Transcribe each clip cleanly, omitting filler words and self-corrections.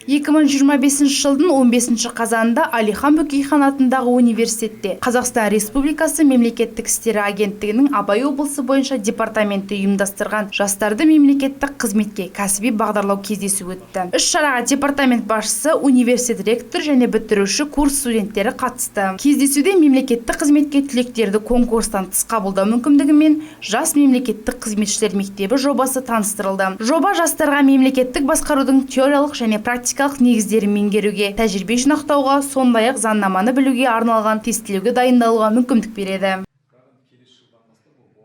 2025 жылдың 15 қазанында Әлихан Бөкейхан атындағы университетте Қазақстан Республикасы Мемлекеттік істері агенттігінің Абай облысы бойынша департаменті ұйымдастырған жастарды мемлекеттік қызметке кәсіби бағдарлау кездесуі өтті. Іс-шараға департамент басшысы, университет ректоры және бітіруші курс студенттері қатысты. Кездесуде мемлекеттік қызметке түлектерді конкурстан тыс қабылдау мүмкіндігі мен Жас мемлекеттік қызметшілер мектебі жобасы таныстырылды. Жоба жастарға мемлекеттік басқарудың теориялық және практикалық негіздерін меңгеруге, тәжірибе жинақтауға, сондай-ақ заңнаманы білуге арналған тестілеуге дайындалуға мүмкіндік береді.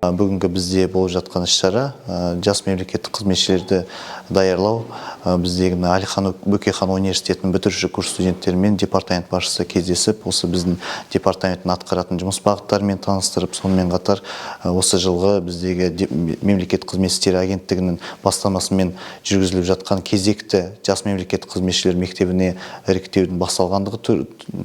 Бүгінгі бізде болып жатқан іс-шара жас мемлекеттік қызметшілерді даярлау. Біздегі мына Әлихан Бөкейхан университетінің бітіруші курс студенттерімен департамент басшысы кездесіп, осы біздің департаменттің атқаратын жұмыс бағыттарымен таныстырып, сонымен қатар осы жылғы біздегі мемлекеттік қызмет істері агенттігінің бастамасымен жүргізіліп жатқан кезекті жас мемлекеттік қызметшілер мектебіне іріктеудің басталғандығы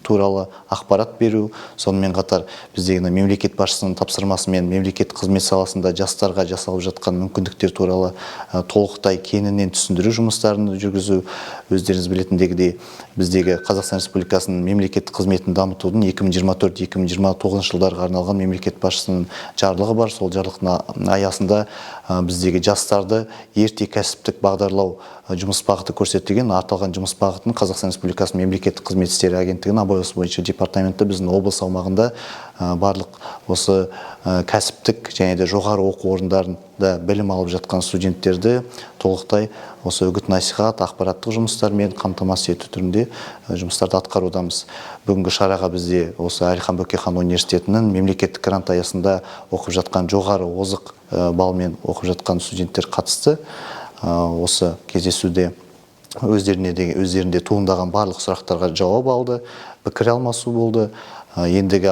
туралы ақпарат беру, сонымен қатар біздегі мына мемлекет басшысының тапсырмасымен мемлекеттік қызмет саласында жастарға жасалып жатқан мүмкіндіктер туралы толықтай кеңінен түсіндіру жұмыстарын жүргізу. Өздеріңіз білетіндегідей, біздегі Қазақстан Республикасының мемлекеттік қызметін дамытудың 2024-2029 жылдарға арналған мемлекет басшысының жарлығы бар. Сол жарлықтың аясында біздегі жастарды ерте кәсіптік бағдарлау жұмыс бағыты көрсетілген. Аталған жұмыс бағытын Қазақстан Республикасының мемлекеттік қызмет істері агенттігінің Абай облысы бойынша департаменті біздің облыс аумағында барлық осы кәсіптік және де жоғары оқу орындарында білім алып жатқан студенттерді толықтай осы үгіт насихат, ақпараттық жұмыстармен қамтамасыз ету түрінде жұмыстарды атқарудамыз. Бүгінгі шараға бізде осы Әлихан Бөкейхан университетінің мемлекеттік грант аясында оқып жатқан, жоғары озық балмен оқып жатқан студенттер қатысты. Осы кездесуде өздеріне де, өздерінде туындаған барлық сұрақтарға жауап алды, пікір алмасу болды. Ендігі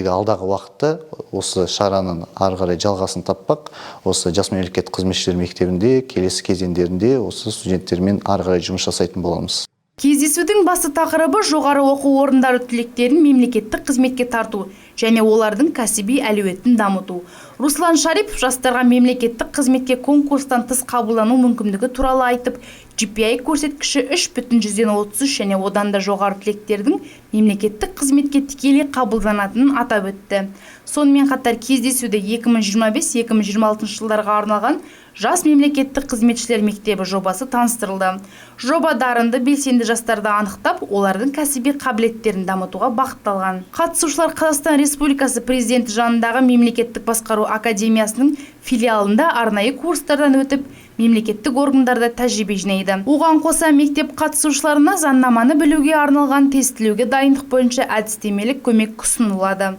алдағы уақытта осы шараның ары қарай жалғасын таппақ. Осы жас мемлекеттік қызметшілер мектебінде келесі кезеңдерінде осы студенттермен ары қарай жұмыс жасайтын боламыз. Кездесудің басты тақырыбы жоғары оқу орындары түлектерін мемлекеттік қызметке тарту және олардың кәсіби әлеуетін дамыту. Руслан Шарипов жастарға мемлекеттік қызметке конкурстан тыс қабылдану мүмкіндігі туралы айтып, GPA көрсеткіші 3,33 және одан да жоғары түлектердің мемлекеттік қызметке тікелей қабылданатынын атап өтті. Сонымен қатар кездесуде 2025-2026 жылдарға арналған Жас мемлекеттік қызметшілер мектебі жобасы таныстырылды. Жоба дарынды, белсенді жастарды анықтап, олардың кәсіби қабілеттерін дамытуға бағытталған. Қатысушылар Қазақстан Республикасы Президенті жанындағы Мемлекеттік басқару академиясының филиалында арнайы курстардан өтіп, мемлекеттік органдарда тәжірибе жинайды. Оған қоса мектеп қатысушыларына заңнаманы білуге арналған тестілеуге дайындық бойынша әдістемелік көмек ұсынылады.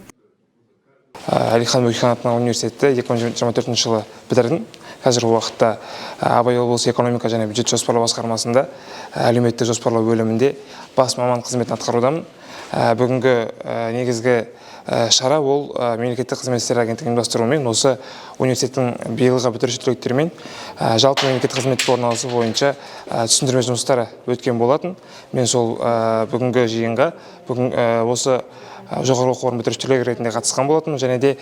Әлихан Бөкейхан атындағы университетті 2024 жылы бітірдім. Қазіргі уақытта Абай облысы экономика және бюджет жоспарлау басқармасында әлеуметтік жоспарлау бөлімінде бас маман қызметін атқарудамын. Бүгінгі негізгі шара ол мемлекеттік қызмет істері агенттігінің ұйымдастыруымен осы университеттің биылғы бітіруші түлектерімен жалпы мемлекеттік қызметке орналасу бойынша түсіндірме жұмыстары өткен болатын. Мен сол бүгінгі жиынға бүгін осы жоғары оқу орнын бітіруші түлек ретінде қатысқан болатынмын. Және де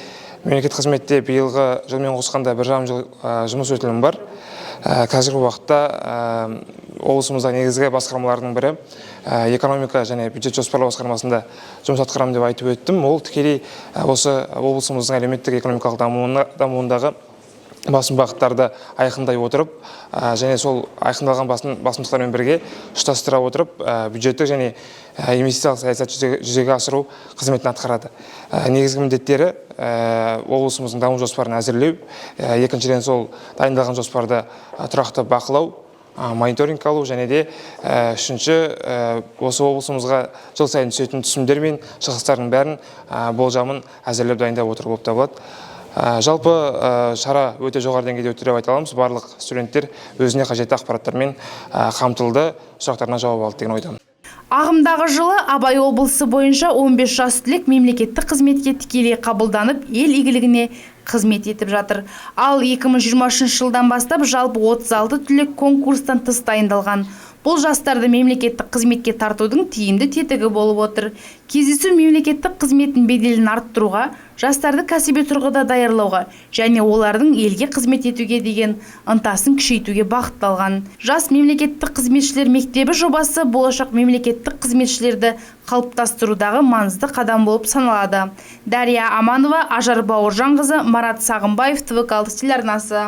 мемлекеттік қызметте биылғы жылмен қосқанда 1,5 жыл жұмыс өтілім бар. Қазіргі уақытта облысымыздағы негізгі басқармалардың бірі, экономика және бюджет жоспарлау басқармасында жұмыс атқарамын деп айтып өттім. Ол тікелей осы облысымыздың әлеуметтік экономикалық дамуындағы басым бағыттарды айқындай отырып және сол айқындалған басымдықтармен бірге ұштастыра отырып, бюджеттік және инвестициялық саясат жүзеге асыру қызметін атқарады. Негізгі міндеттері облысымыздың даму жоспарын әзірлеу, екіншіден, сол дайындалған жоспарды тұрақты бақылау, мониторинг алу және де үшінші, осы облысымызға жыл сайын түсетін түсімдер мен шығыстардың бәрін болжамын әзірлеп, дайындап отыру болып табылады. Жалпы шара өте жоғары деңгейде өтті деп айта аламыз. Барлық студенттер өзіне қажетті ақпараттармен қамтылды, сұрақтарына жауап алды деген ойдамын. Ағымдағы жылы Абай облысы бойынша 15 жас түлек мемлекеттік қызметке тікелей қабылданып, ел игілігіне қызмет етіп жатыр. Ал 2023 жылдан бастап жалпы 36 түлек конкурстан тыс дайындалған. Бұл жастарды мемлекеттік қызметке тартудың тиімді тетігі болып отыр. Кездесу мемлекеттік қызметтің беделін арттыруға, жастарды кәсіби тұрғыда даярлауға және олардың елге қызмет етуге деген ынтасын күшейтуге бағытталған. Жас мемлекеттік қызметшілер мектебі жобасы болашақ мемлекеттік қызметшілерді қалыптастырудағы маңызды қадам болып саналады. Дария Аманова, Ажар Бауыржанқызы, Марат Сағынбаев, ТВК 6 телеарнасы.